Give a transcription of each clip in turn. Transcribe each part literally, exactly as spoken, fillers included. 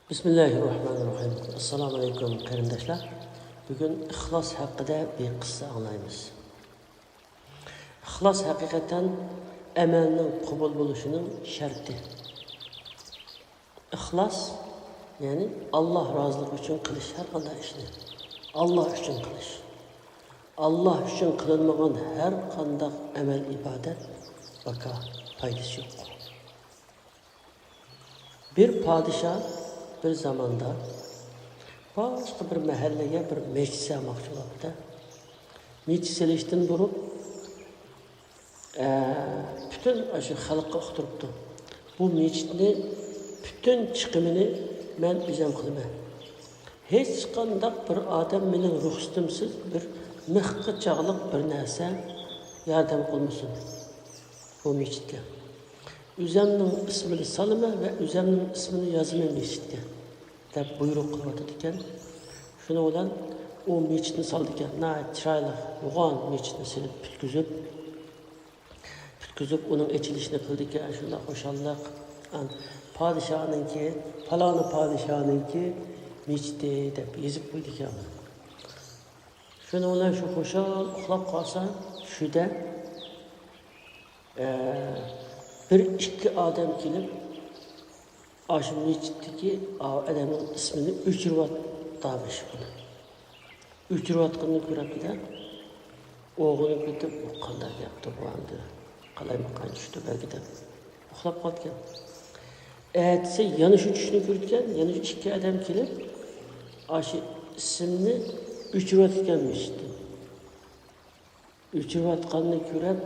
بىسمىللاھىررەھمانىررەھىم. ئەسسالامۇ ئەلەيكۇم، قېرىنداشلار. بۈگۈن ئىخلاس ھەققىدە بىر قىسسە ئاڭلايمىز. ئىخلاس ھەقىقەتەن ئەمەلنىڭ قوبۇل بولۇشىنىڭ شەرتى. ئىخلاس، يەنى ئاللا رازىلىقى ئۈچۈن قىلىش ھەر قانداق ئىشنى. ئاللا ئۈچۈن قىلىش. ئاللا ئۈچۈن قىلىنمىغان ھەر قانداق ئەمەل ئىبادەت بىكار، پايدىسى يوق. بىر پادىشاھ بىر زاماندا باشقا بىر مەھەللىگە بىر مەسچىت سالماقچى بوپتۇ. مەسچىت سېلىشتىن بۇرۇن، ئە، پۈتۈن ئاشۇ خەلققە ئۇقتۇرۇپتۇ. بۇ مەسچىتنى پۈتۈن چىقىمىنى مەن ئۆزۈم قىلىمەن. ھېچقانداق بىر ئادەم مېنىڭ رۇخسىتىمسىز بىر مىخقا چاغلىق بىر نەرسە ياردەم قىلمىسۇن بۇ مەسچىتكە. ئۆزۈمنىڭ ئىسمىنى سالىمەن ۋە ئۆزۈمنىڭ ئىسمىنى يازىمەن مەسچىتكە، دەپ بۇيرۇق قىلىۋاتىدىكەن. شۇنىڭ بىلەن ئۇ مەسچىتنى سالىدىكەن. ناھايىتى چىرايلىق، يوغان مەسچىتنى سېلىپ پۈتكۈزۈپ، پۈتكۈزۈپ، ئۇنىڭ ئېچىلىشىنى قىلىدىكەن. شۇنداق خۇشاللىق. ئان-، پادىشاھنىڭكى، پالانى پادىشاھنىڭكى مەسچىتى دەپ يېزىپ قويىدىكەن. شۇنىڭ بىلەن شۇ خۇشال ئۇخلاپ قالسا، چۈشىدە، ئە، بىر ئىككى ئادەم كېلىپ، ئاشۇ مەسچىتتىكى ئاۋۇ ئادەمنىڭ ئىسمىنى ئۆچۈرۈۋاتامىش بۇنى. ئۆچۈرۈۋاتقىنىنى كۆرۈپتۇ-دە، ئويغىنىپ كېتىپ، «بۇ قانداق گەپتۇ بۇ ئەمدى؟ قالايمىقان چۈشتى بەلكى» دەپ ئۇخلاپ قالىدىكەن. ئەتىسى يەنە شۇ چۈشنى كۆرىدىكەن، يەنە شۇ ئىككى ئادەم كېلىپ، ئاشۇ ئىسىمنى ئۆچۈرۈۋاتىدىكەن مەسچىتتىن. ئۆچۈرۈۋاتقاننى كۆرۈپ،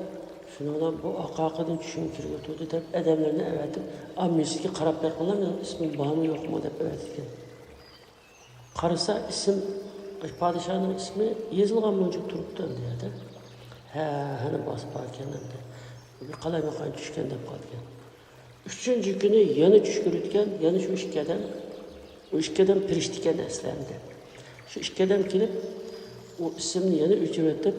شۇنىڭ بىلەن «بۇ ئاقاقىدىن چۈشۈم كىرىۋاتىدۇ» دەپ، ئادەملەرنى ئەۋەتىپ، «ئا، مەسچىتكە قاراپ بېقىڭلار، مېنىڭ ئىسمىم بارمۇ يوقمۇ؟» دەپ ئەۋەتىدىكەن. قارىسا، ئىسىم، پادىشاھنىڭ ئىسمى يېزىلغان مۇنچە تۇرۇپتۇ ئەمدى يەردە. ھە، ھەنە باسا باركەن ئەمدى. بىر قالايمىقان چۈشكەن دەپ قالىدىكەن. ئۈچىنچى كۈنى يەنە چۈش كۆرىدىكەن، يەنە شۇ ئىككى ئادەم. ئۇ ئىككى ئادەم پىرىشتىكەن ئەسلى ئەمدى. شۇ ئىككى ئادەم كېلىپ، ئۇ ئىسىمنى يەنە ئۆچۈرۈۋېتىپ،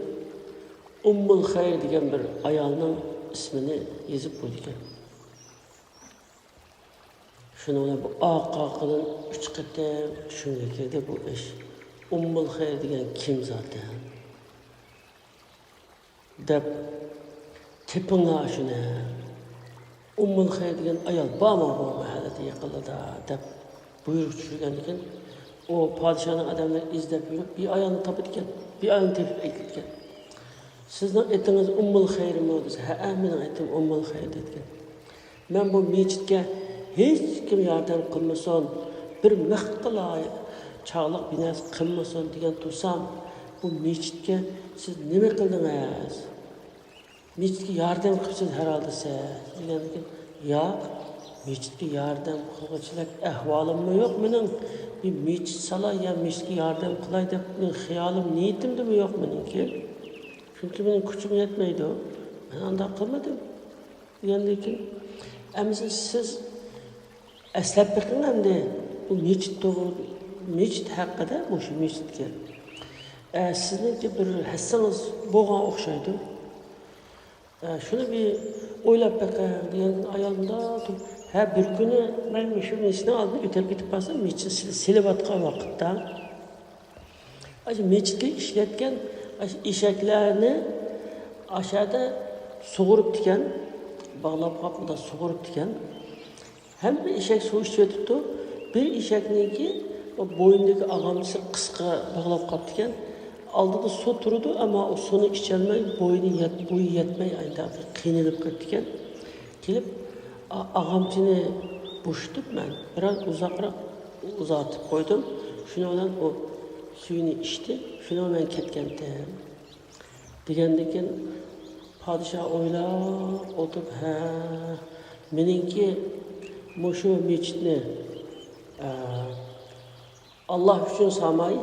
ئۇممۇل خەير دېگەن بىر ئايالنىڭ ئىسمىنى يېزىپ قويىدىكەن. شۇنىڭ بىلەن بۇ ئاقاقىدىن ئۈچ قېتىم چۈشۈمگە كىردى بۇ ئىش. ئۇممۇل خەير دېگەن كىم زاتەن؟ دەپ، تېپىڭلار شۇنى. ئۇممۇل خەير دېگەن ئايال بارمۇ بۇ مەھەللىدە يېقىنلىدا؟ دەپ بۇيرۇق چۈشۈرگەندىكىن، ئۇ پادىشاھنىڭ ئادەملىرى ئىزدەپ يۈرۈپ، بىر ئايالنى تاپىدىكەن، بىر ئايالنى تېپىپ ئەكېلىدىكەن. «سىزنىڭ ئېتىڭىز ئۇممۇل خەيرمۇ؟» دېسە، «ھەئە، مېنىڭ ئېتىم ئۇممۇل خەير» دەيدىكەن. «مەن بۇ مەسچىتكە ھېچكىم ياردەم قىلمىسۇن، بىر مىخقىلا چاغلىق بىر نەرسە قىلمىسۇن دېگەن تۇرسام، بۇ مەسچىتكە سىز نېمە قىلدىڭىز؟ مەسچىتكە ياردەم قىپسىز ھەرھالدا سىز» دېگەندىكىن، «ياق، مەسچىتكە ياردەم قىلغۇچىلىك ئەھۋالىممۇ يوق مېنىڭ. بىر مەسچىت سالاي يا مەسچىتكە ياردەم قىلاي دەپ مېنىڭ خىيالىم، نىيىتىمدىمۇ يوق مېنىڭكى. چۈنكى مېنىڭ كۈچۈم يەتمەيدۇ. مەن ئانداق قىلمىدىم» دېگەندىكىن، «ئەمىسە سىز ئەسلەپ بېقىڭ ئەمدى، بۇ مەسچىت توغرا، مەسچىت ھەققىدە، مۇشۇ مەسچىتكە، ئە، سىزنىڭكى بىر ھەسسىڭىز بولغان ئوخشايدۇ. ئە، شۇنى بىر ئويلاپ بېقىڭ» دېگەندىن، ئايال مۇنداق تۇرۇپ، «ھە، بىر كۈنى مەن مۇشۇ مەسچىتنىڭ ئالدىدىن ئۆتۈپ كېتىپ قالسام، مەسچىتنى سېلىۋاتقان ۋاقىتتا، ئاشۇ مەسچىتكە ئىشلەتكەن ئاشۇ ئېشەكلەرنى ئاشۇ يەردە سۇغۇرۇپتىكەن، باغلاپ قاپلا سۇغۇرۇپتىكەن. ھەممە ئېشەك سۇ ئىچىۋېتىپتۇ. بىر ئېشەكنىڭكى بوينىدىكى ئاغامچىسى قىسقا باغلاپ قاپتىكەن. ئالدىدا سۇ تۇرىدۇ، ئەمما ئۇ سۇنى ئىچەلمەي، بوينى يەت-، بويى يەتمەي، ئايدا قىينىلىپ كەتتىكەن. كېلىپ، ئا-، ئاغامچىنى بوشىتىپ، مەن بىراز ئۇزاقراق ئۇزارتىپ قويدۇم. شۇنىڭ بىلەن ئۇ سۈيىنى ئىچتى. شۇنىڭ بىلەن كەتكەنتىم» دېگەندىكىن، پادىشاھ ئويلاپ ئولتۇرۇپ، «ھە، مېنىڭكى مۇشۇ مەسچىتنى، ئە، ئاللا ئۈچۈن سالماي،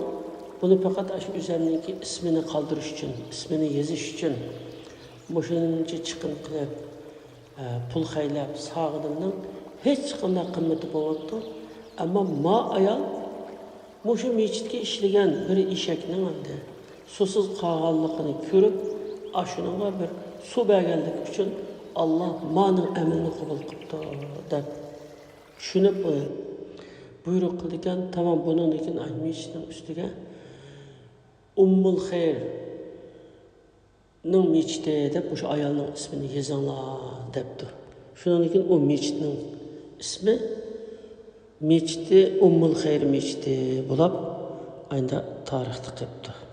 بۇنى پەقەت ئاشۇ ئۆزۈمنىڭكى ئىسمىنى قالدۇرۇش ئۈچۈن، ئىسمىنى يېزىش ئۈچۈن مۇشۇنچە چىقىم قىلىپ، ئە، پۇل خەجلەپ سالغىنىمنىڭ ھېچقانداق قىممىتى بولماپتۇ. ئەمما ما ئايال مۇشۇ مەسچىتكە ئىشلىگەن بىر ئېشەكنىڭ ئەمدى سۇسىز قالغانلىقىنى كۆرۈپ، ئاشۇنىڭغا بىر سۇ بەرگەنلىكى ئۈچۈن ئاللا مانىڭ ئەمىلىنى قوبۇل قىپتۇ» دەپ چۈشىنىپ، ئۇ بۇيرۇق قىلىدىكەن، تامام، بۇنىڭدىن كېيىن ئاي مېچىتنىڭ ئۈستىگە ئۇممۇل خەيرنىڭ مېچىتى دەپ مۇشۇ ئايالنىڭ ئىسمىنى يېزىڭلار دەپتۇ. شۇنىڭدىن كېيىن ئۇ مېچىتنىڭ ئىسمى مېچىتى، ئۇممۇل خەير مېچىتى بولاپ ئايندا تارىختا قېپتۇ.